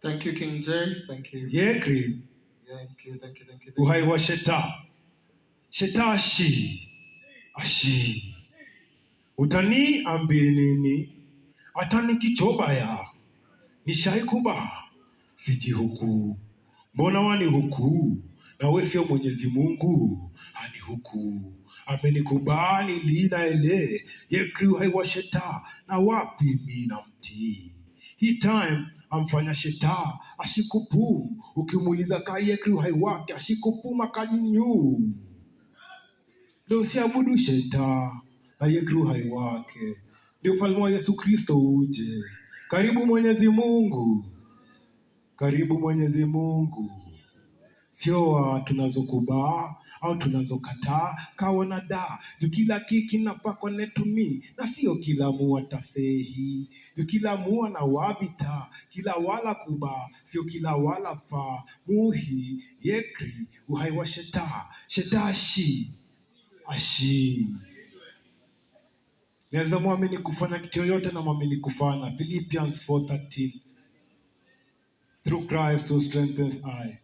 Thank you, King J. Thank you. Yekri. Thank you, thank you, thank you. Thank Uhai you. Wa sheta sheta ashi ashi utani ambie nini hata nikichobaya nishaikuba siji huku mbona wani huku na we sio Mwenyezi Mungu ani huku amenikubali lina ele yekri uhai wa sheta na wapi mi namtii. Hii time amfanya sheta ashikupum, ukimuuliza ka yekri uhai wake ashikupuma kajinyu ndio usiabudu sheta na yekri uhai wake ndio ufalme wa Yesu Kristo uje. Karibu Mwenyezi Mungu, karibu Mwenyezi Mungu. Sio wa tunazokubaa au tunazokataa kawana da juu kila kiki nafaa konetumi na sio kila mua tasehi juu kila mua na wavita kila wala kuba sio kila wala fa muhi yekri uhai wa sheta sheta ashi ashi. Naweza mwamini kufanya kitu yoyote na mwamini kufanya. Philippians 4:13, through Christ who strengthens I.